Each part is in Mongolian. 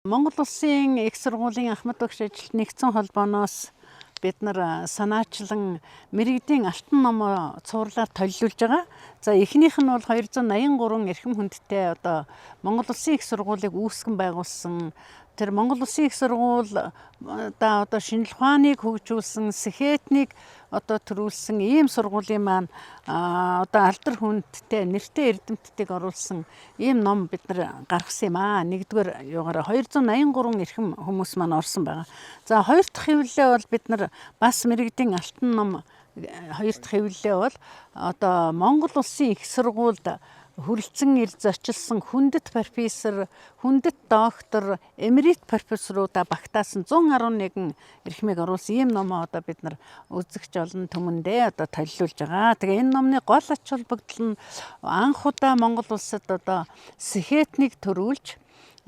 Монгол Улсын их сургуулийн Ахмад багш ажилт нэгдсэн холбооноос бид нар санаачлан мэргэдийн алтан номоо цувралаар толилуулж байгаа. За, эхнийх нь бол 283 эрхэм хүндтэй одоо Монгол Улсын их сургуулийг үүсгэн байгуулсан, тэр Монгол Улсын их сургууль да одоо шинжлэх ухааныг хөгжүүлсэн, сэхэтнийг одоо төрүүлсэн ийм сургуулийн маань одоо алдар хүндтэй нэртэй эрдэмтдийг оруулсан ийм ном бид нар гаргасан юм аа. Нэгдүгээр юугаараа 283 эрхэм хүмүүс маань орсон байгаа. За, хоёр дахь хэвлэлээ бол бид нар бас мэргэдийн алтан ном хоёр дахь хэвлэлээ бол одоо Монгол Улсын их сургуульд хүрэлцэн ирж зочилсон хүндэт профессор, хүндэт доктор, эмерит профессоруудаа багтаасан 111 эрхмийг оруулсан ийм номоо одоо бид нар үзэгч олон түмэндээ одоо толилуулж байгаа. Тэгээ энэ номны гол ач холбогдол нь анх удаа Монгол улсад одоо сэхэтнийг төрүүлж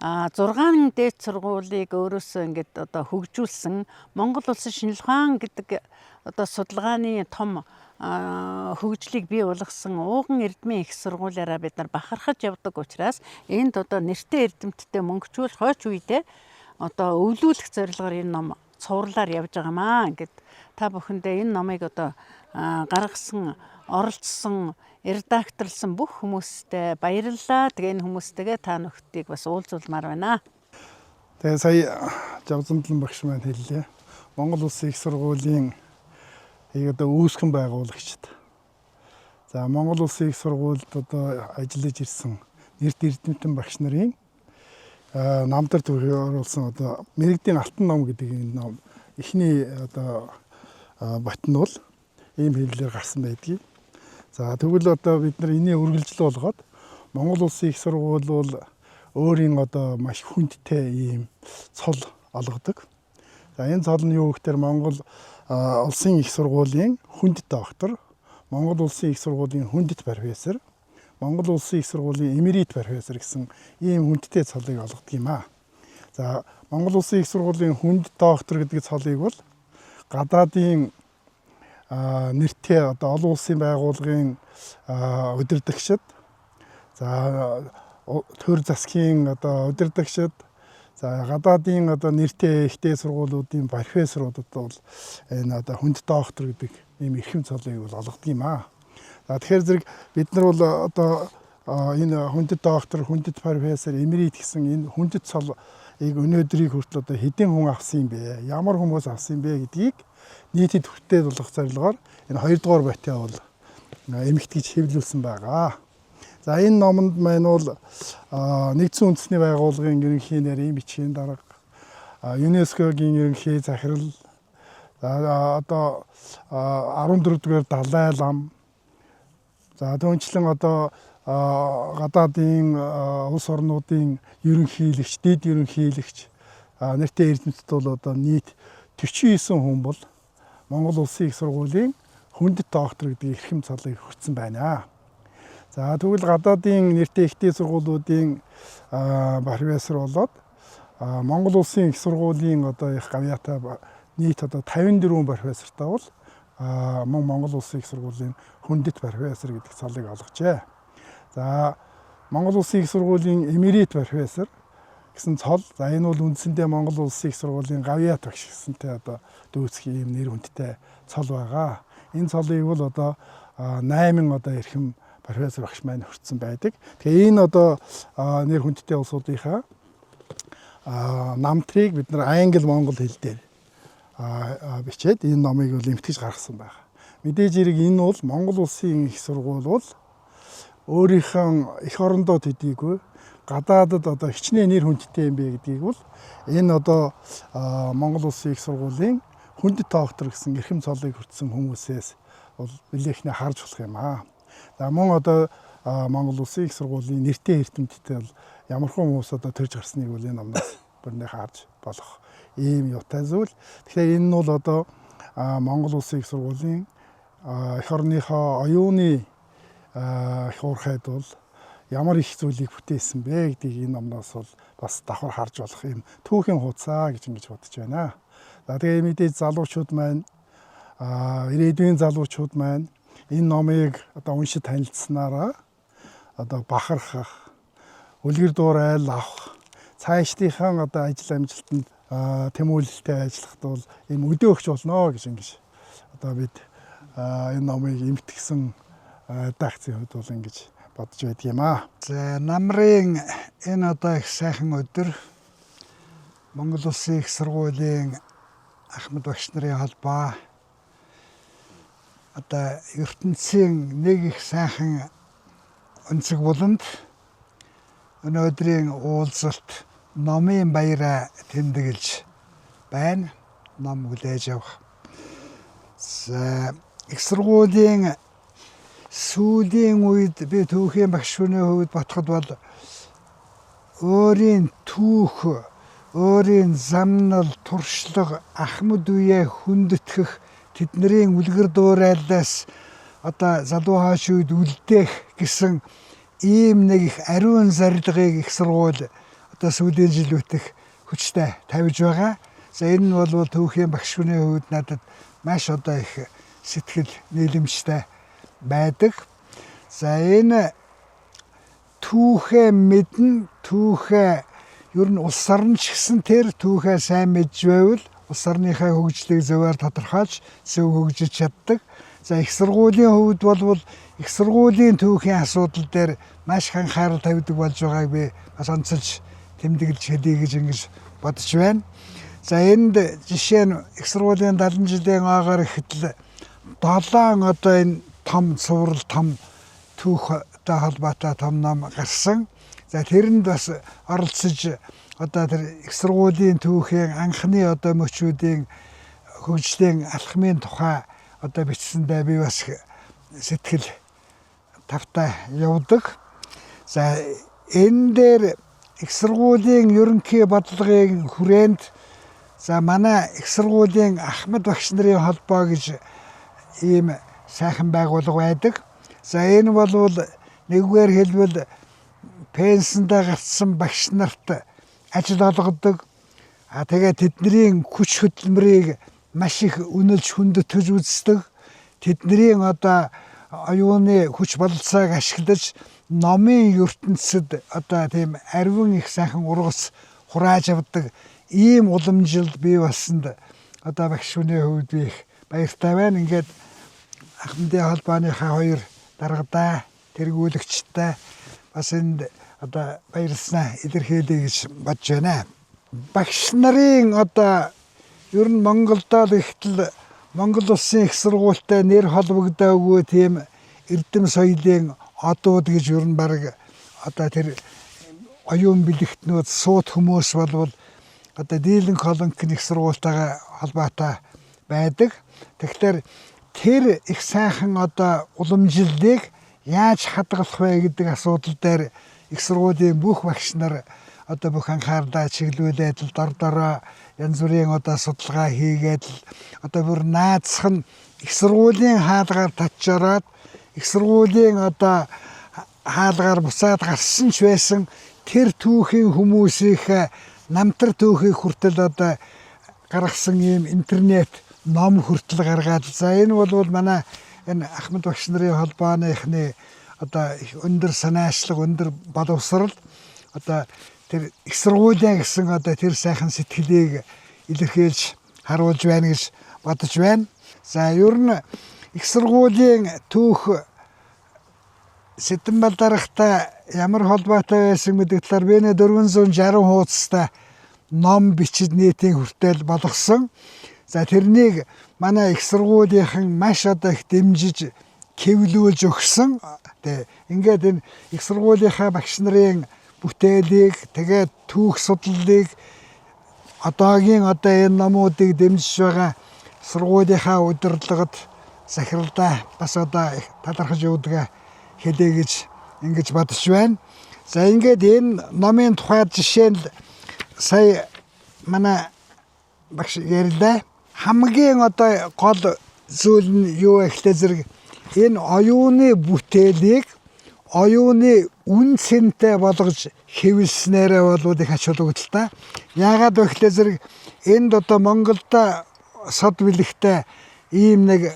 6 дээд сургуулийг өөрөөсөө ингээд одоо хөгжүүлсэн, Монгол улсын шинжлэх ухаан гэдэг одоо судалгааны том хөгжлийг бий болгосон ууган эрдмийн их сургуулиараа бид нар бахархаж явдаг учраас энд одоо нэртэй эрдэмтдээ мөнгөчүүл хойч үедээ одоо өвлүүлэх зорилгоор энэ ном цувралаар явж байгаа маа. Ингээд та бүхэндээ энэ номыг одоо гаргасан, оролцсон, редакторлсон бүх хүмүүстэй баярлалаа. Тэгээ энэ хүмүүстэйгээ та нөхдийг бас уулзуулмаар байна. Тэгээ сая Жавзамдлан багш маань хэллээ. Монгол Улсын их сургуулийн одоо үүсгэн байгуулагчид. За, Монгол Улсын их сургуульд одоо ажиллаж ирсэн нэрт эрдэмтэн багш нарын намдар төрхөөр оруулсан одоо мэргэдийн алтан ном гэдэг энэ ном эхний одоо ботн бол ийм хэвлэлээр гарсан байдгийг. За, тэгвэл одоо бид нар энийг үргэлжлэл болгоод Монгол Улсын их сургууль бол өөрийн одоо маш хүндтэй ийм цол олгодог. За, энэ цол нь юу гэхээр Монгол Улсын их сургуулийн хүндэт доктор, Монгол Улсын их сургуулийн хүндэт профессор, Монгол Улсын их сургуулийн эмерит профессор гэсэн ийм хүндтэй цолыг олгодог юм аа. За, Монгол Улсын их сургуулийн хүндэт доктор гэдэг цолыг бол гадаадын нэртэй одоо олон улсын байгууллагын удирдагчид, за, төр засгийн одоо удирдагчид, за, гадаадын одоо нэртэй их дээд сургуулиудын профессоруудад бол энэ одоо хүндэт доктор гэдэг ийм эрхэм цолыг бол олгодог юм аа. За, тэгэхээр зэрэг бид нар бол одоо энэ хүндэт доктор, хүндэт профессор, эмерит гэсэн энэ хүндэт цолыг өнөөдрийг хүртэл одоо хэдэн хүн авсан юм бэ? Ямар хүмүүс авсан юм бэ гэдгийг нийтэд хүртэл болгох зорилгоор энэ хоёрдугаар ботиа бол эмэгтгэж хэвлүүлсэн байгаа. За, энэ номонд маань бол нэгдсэн үндэсний байгууллагын ерөнхий нарийн бичгийн дарга, ЮНЕСКО-гийн ерөнхий захирал, одоо 14-р Далай лам, за, түүнчлэн одоо гадаадын улс орнуудын ерөнхийлөгч, дэд ерөнхийлөгч, нэртэй эрдэмтэд бол одоо нийт 49 хүн бол Монгол Улсын их сургуулийн хүндэт доктор гэдэг эрхэм цолыг хүртсэн байна. За, тэгвэл гадаадын нэртэй их дээд сургуулиудын профессор болоод Монгол Улсын их сургуулийн одоо их гавьяатай нийт одоо 54 профессортай бол мөн Монгол Улсын их сургуулийн хүндэт профессор гэдэг цолыг олгожээ. За, Монгол Улсын их сургуулийн эмерит профессор гэсэн цол. За, энэ бол үндсэндээ Монгол Улсын их сургуулийн гавьяат багш гэсэнтэй одоо дүүцэх ийм нэр хүндтэй цол байгаа. Энэ цолыг бол одоо 8 одоо эрхэм профессор багш маань хүртсэн байдаг. Тэгээ энэ одоо нэр хүндтэй улсуудынхаа намтрыг бид нар англи, монгол хэл дээр бичээд энэ номыг бол эмтгэж гаргасан байна. Мэдээж хэрэг энэ бол Монгол Улсын их сургууль бол өөрийнхөө эх орондоо төдийгүй гадаадад одоо хичнээн нэр хүндтэй юм бэ гэдгийг бол энэ одоо Монгол Улсын их сургуулийн хүндэт доктор гэсэн эрхэм цолыг хүртсэн хүмүүсээс бол нэлээхнээ харж болох юм аа. За, мөн одоо Монгол Улсын их сургуулийн нэртэй эрдэмтдтэй бол ямархуу хүмүүс одоо төрж гарсныг бол энэ номноос бүрнээ харж болох ийм юутай зүйл. Тэгэхээр энэ нь бол одоо Монгол Улсын их сургуулийн эх орныхоо оюуны их уурхайд бол ямар их зүйлийг бүтээсэн бэ гэдгийг энэ номноос бол бас давхар харж болох юм түүхийн хуудсаа гэж ингэж бодож байна. За, тэгээ мэдээж залуучууд маань, ирээдүйн залуучууд маань энэ номыг одоо уншиж танилцсанараа одоо бахархах, үлгэр дуурайл авах. Цаашдынхаа одоо ажил амжилтанд тэмүүлэлтэй ажиллахад бол ийм өдөөгч болно гэж ингэж одоо бид энэ номыг эмтгсэн редакцийн хувьд бол ингэж бодож байдаг юм аа. За намрын энэ одоо их сайхан өдөр Монгол Улсын их сургуулийн Ахмад багш нарын холбоо одоо ертөнцийн нэг их сайхан өнцөг буланд өнөөдрийн уулзалт номын баяраа тэмдэглэж байна. Ном хүлээж авах. За их сургуулийн сүүлийн үед би түүхийн багш хүний хувьд бодоход бол өөрийн түүх, өөрийн замнал, туршлага, ахмад үеэ хүндэтгэх тэдний үлгэр дуурайлаас одоо залуу хойш үед үлдээх гэсэн ийм нэг их ариун зорилгыг их сургууль одоо сүүлийн жилүүт их хүчтэй тавьж байгаа. За энэ нь бол түүхийн багш хүний хувьд надад маш одоо их сэтгэл нийлэмжтэй байдаг. За энэ түүхээ мэднэ, түүхээ ер нь улс орн ч гэсэн тэр түүхээ сайн мэдж байвал улс орныхаа хөгжлийг зөвөр тодорхойлж зөв хөгжиж чаддаг. За их сургуулийн хувьд бол их сургуулийн түүхийн асуудал дээр маш их анхаарал тавьдаг болж байгааг би бас онцолж тэмдэглэж хэлье гэж ингэж бодож байна. За энд жишээ нь их сургуулийн 70 жилийн ойгоор ихэд л 7 одоо энэ том цуврал том түүхтэй холбоотой том ном гарсан. За тэрэнд бас оролцож одоо тэр их сургуулийн түүхийн анхны одоо мөчүүдийн хөгжлийн алхмын тухай одоо бичсэндээ би бас сэтгэл тавтай явдаг. За энэ дээр их сургуулийн ерөнхий бодлогын хүрээнд за манай их сургуулийн Ахмад багш нарын холбоо гэж ийм сайхан байгууллага байдаг. За энэ бол нэгүгээр хэлбэл пенсэндээ гарсан багш нарт ажил олгодог. А тэгээ тэдний хүч хөдөлмөрийг маш их үнэлж хүндэтгэж үздэг. Тэдний одоо оюуны хүч бололцоог ашиглаж номын ертөнцид одоо тийм ариван их сайхан ургац хурааж авдаг ийм уламжилт бий болсонд одоо багш хүний хувьд би их баяртай байна. Ингээд Ахмадын холбооныхаа хоёр даргадаа тэргүүлэгчтэй бас энд одоо баярласнаа илэрхийлье гэж бодож байна. Багш нарын одоо ер нь Монголдоо л ихтэл Монгол улсын их сургуультай нэр холбогдоогүй тийм эрдэм соёлын одууд гэж ер нь баг одоо тэр оюун бэлэгтнүүд суут хүмүүс болвол одоо дийлэн колонкийн их сургуультайгаа холбоотой байдаг. Тэгэхээр тэр их сайхан одоо уламжлалыг яаж хадгалах вэ гэдэг асуудал дээр их сургуулийн бүх багш нар одоо бүх анхаарлаа чиглүүлээд л дор дороо янз бүрийн одоо судалгаа хийгээд л одоо бүр наацх нь их сургуулийн хаалгаар татж ороод их сургуулийн одоо хаалгаар буцаад гарсан ч байсан тэр түүхийн хүмүүсийн намтар түүхийг хүртэл одоо гаргасан ийм интернет ном хүртэл гаргаад за энэ бол манай энэ Ахмад багш нарын холбооныхны одоо их өндөр санаачлаг, өндөр боловсрал одоо тэр их сургуулийн гэсэн одоо тэр сайхан сэтгэлийг илэрхийлж харуулж байна гэж бодож байна. За ер нь их сургуулийн түүх Сэдэн Балдаргатай ямар холбоотой байсан гэдэг талаар би нэ 460 хуудастай ном бичиж нийтийн хүртэл болгосон. За тэрнийг манай их сургуулийнхан маш одоо их дэмжиж хэвлүүлж өгсөн. Тэ ингээд энэ их сургуулийнхаа багш нарын бүтээлийг тэгээд түүх судлалыг одоогийн одоо энэ номуудыг дэмжиж байгаа сургуулийнхаа удирдлагад захиралдаа бас одоо их талархаж явдаг хэлье гэж ингэж бодож байна. За ингээд энэ номын тухай жишээ нь сая манай багш ярьлаа. Хамгийн одоо гол зүйл нь юу вэ гэхлээр зэрэг энэ оюуны бүтээлийг оюуны үн цэнтэй болгож хэвлэснээрээ болвол их ач холбогдолтой. Яагаад вэ гэхлээр зэрэг энд одоо Монголд сод бэлэгтэй ийм нэг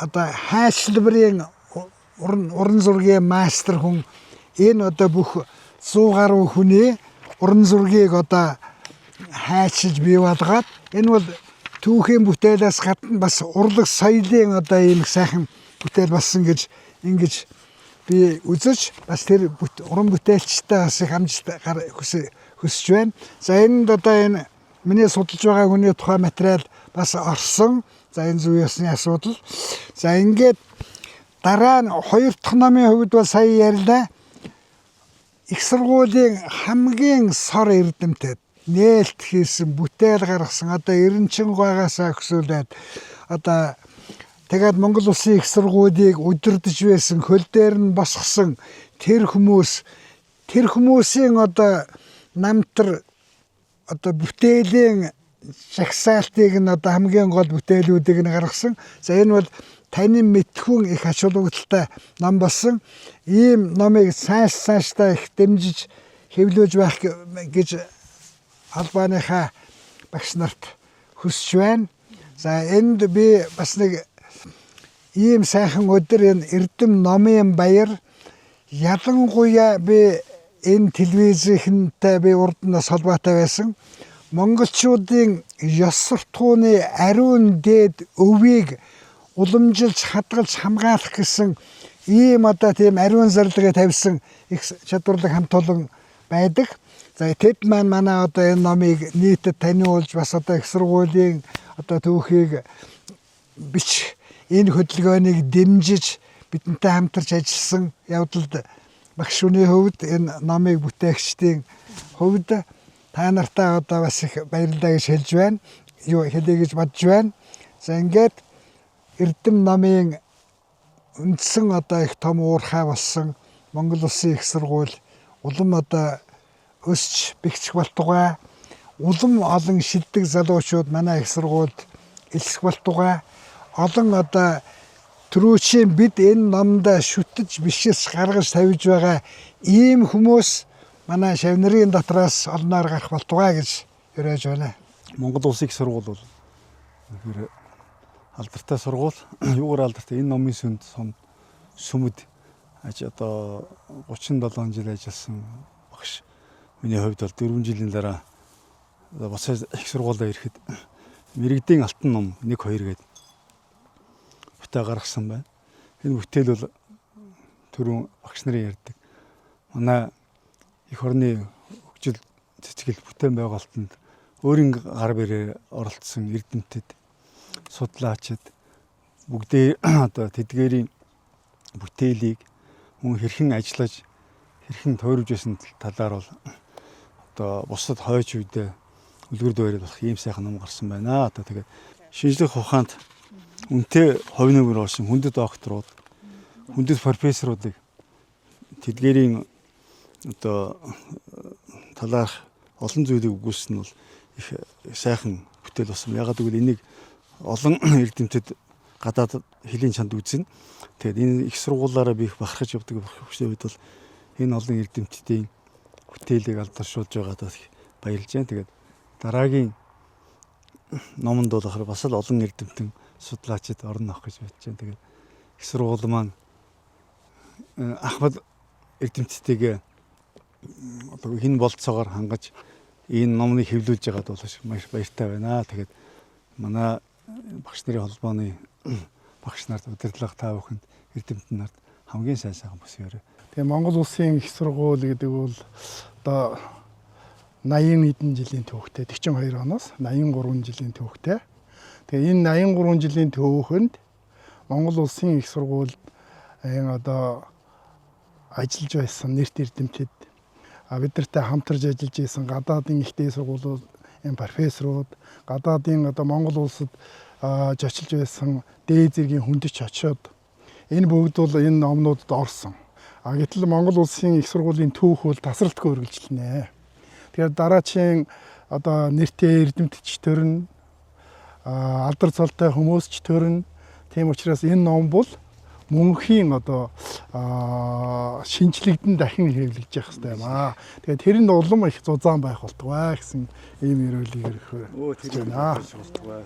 одоо хайчлбарын уран зургийн мастер хүн энэ одоо бүх 100 гаруй хүний уран зургийг одоо хайчилж бий болгоод энэ бол түүхийн бүтээлээс гадна бас урлаг соёлын одоо ийм их сайхан бүтээл болсон гэж ингэж би үзэж бас тэр уран бүтээлчтэй бас их амжилт хүсэж байна. За энд одоо энэ миний судалж байгаа хүний тухай материал бас орсон. За энэ зүй ёсны асуудал. За ингээд дараа нь хоёр дахь номын хувьд бол сая ярьлаа. Их сургуулийн хамгийн сор эрдэмтэд нээлт хийсэн, бүтээл гаргасан одоо Эренчингойгоос өгсүүлээд одоо тэгээд Монгол Улсын их сургуулийг удирдах байсан, хөл дээр нь босгосон тэр хүмүүс, тэр хүмүүсийн одоо намтар одоо бүтээлийн жагсаалтыг нь одоо хамгийн гол бүтээлүүдийг нь гаргасан. За энэ бол танин мэдхүн их ач холбогдолтой ном болсон. Ийм номыг цааш цаашдаа их дэмжиж хэвлүүлж байх гэж холбооныхаа багш нарт хүсэж байна. За энд би бас нэг ийм сайхан өдөр, энэ Эрдэм номын баяр, ялангуяа би энэ телевизийнхэнтэй би урд нь бас холбоотой байсан. Монголчуудын ёс суртахууны ариун дээд өвийг уламжилж, хадгалж, хамгаалах гэсэн ийм одоо тийм ариун зорилгыг тавьсан их чадварлаг хамт олон байдаг. За тэд маань манай одоо энэ номыг нийтэд таниулж бас одоо их сургуулийн одоо түүхийг бичих энэ хөдөлгөөнийг дэмжиж бидэнтэй хамтарч ажилласан явдалд багш хүний хувьд, энэ номыг бүтээгчдийн хувьд та нартаа одоо бас их баярлалаа гэж хэлж байна. Юу хэлье гэж бодож байна. За ингээд Эрдэм номын үндсэн одоо их том уурхай болсон Монгол Улсын их сургууль улам одоо өсч бэхжих болтугай, улам олон шилдэг залуучууд манай их сургуульд элсэх болтугай, олон одоо түрүүчийн бид энэ номдоо шүтэж биширч гаргаж тавьж байгаа ийм хүмүүс манай шавнырын дотроос олноор гарах болтугай гэж ерөөж байна. Монгол Улсын их сургууль бол үнэхээр алдартай сургууль. Юугаар алдартай? Энэ номын сүнд сүмэд аж одоо 37 жил ажилласан багш миний хувьд бол 4 жилийн дараа буцаад их сургуулиа ирэхэд мэргэдийн алтан ном 1 2 гээд бүтээл гаргасан байна. Энэ бүтээл бол түрүүн багш нарын ярьдаг. Манай эх орны хөгжил цэцгэл бүтээн байгуулалтанд өөрийн гар бэрээр оролцсон эрдэмтэд, судлаачид бүгдээ одоо тэдгээрийн бүтээлийг мөн хэрхэн ажиллаж, хэрхэн тойрвж байсан талаар бол одоо бусад хойч үедээ үлгэр дуурайл болох ийм сайхан ном гарсан байна. Одоо тэгээд шинжлэх ухаанд үнэтэй хувь нэмэр орсон хүндэт докторууд, хүндэт профессоруудыг тэдгээрийн одоо талаарх олон зүйлийг өгүүлсэн нь бол их сайхан бүтээл болсон. Яагаад гэвэл энийг олон эрдэмтэд гадаад хөлийн чанд үзнэ. Тэгээд энэ их сургуулаараа би их бахархаж явдаг хөштэй үед бол энэ олон эрдэмтдийн бүтээлийг алдаршуулж байгаадаа их баярлж байна. Тэгээд дараагийн номонд болохоор бас л олон эрдэмтэн судлаачид орно авах гэж бодож байна. Тэгээд их сургууль маань Ахмад эрдэмтдтэйгээ одоо хин болцоогоор хангаж энэ номыг хэвлүүлж байгаад бол маш баяртай байна. Тэгээд манай багш нарын холбооны багш нарт, удирдлага та бүхэнд, эрдэмтэн нарт хамгийн сайн сайхан бүс өрөө. Тэгээ Монгол Улсын их сургууль гэдэг бол одоо 80 хэдэн жилийн түүхтэй, 42 оноос 83 жилийн түүхтэй. Тэгээ энэ 83 жилийн түүхэнд Монгол Улсын их сургуульд энэ одоо ажиллаж байсан нэрт эрдэмтэд, бид нартай хамтарч ажиллаж байсан гадаадын их дээд сургуулиуд, энэ профессорууд, гадаадын одоо Монгол улсад жочилж байсан дээд зэргийн хүндэч очиод энэ бүгд бол энэ номнуудад орсон. А гэтэл Монгол Улсын их сургуулийн түүх бол тасралтгүй үргэлжлэнэ. Тэгэхээр дараачийн одоо нэртэй эрдэмтдч төрнө, алдар цолтой хүмүүс ч төрнө. Тийм учраас энэ ном бол мөнхийн одоо шинжлэгдэн дахин хэвлэгдэж явах хэрэгтэй юм аа. Тэгээд тэр нь улам их зузаан байх болтугай гэсэн ийм ерөөлийг өргөх Өө тэр байна. болтугай.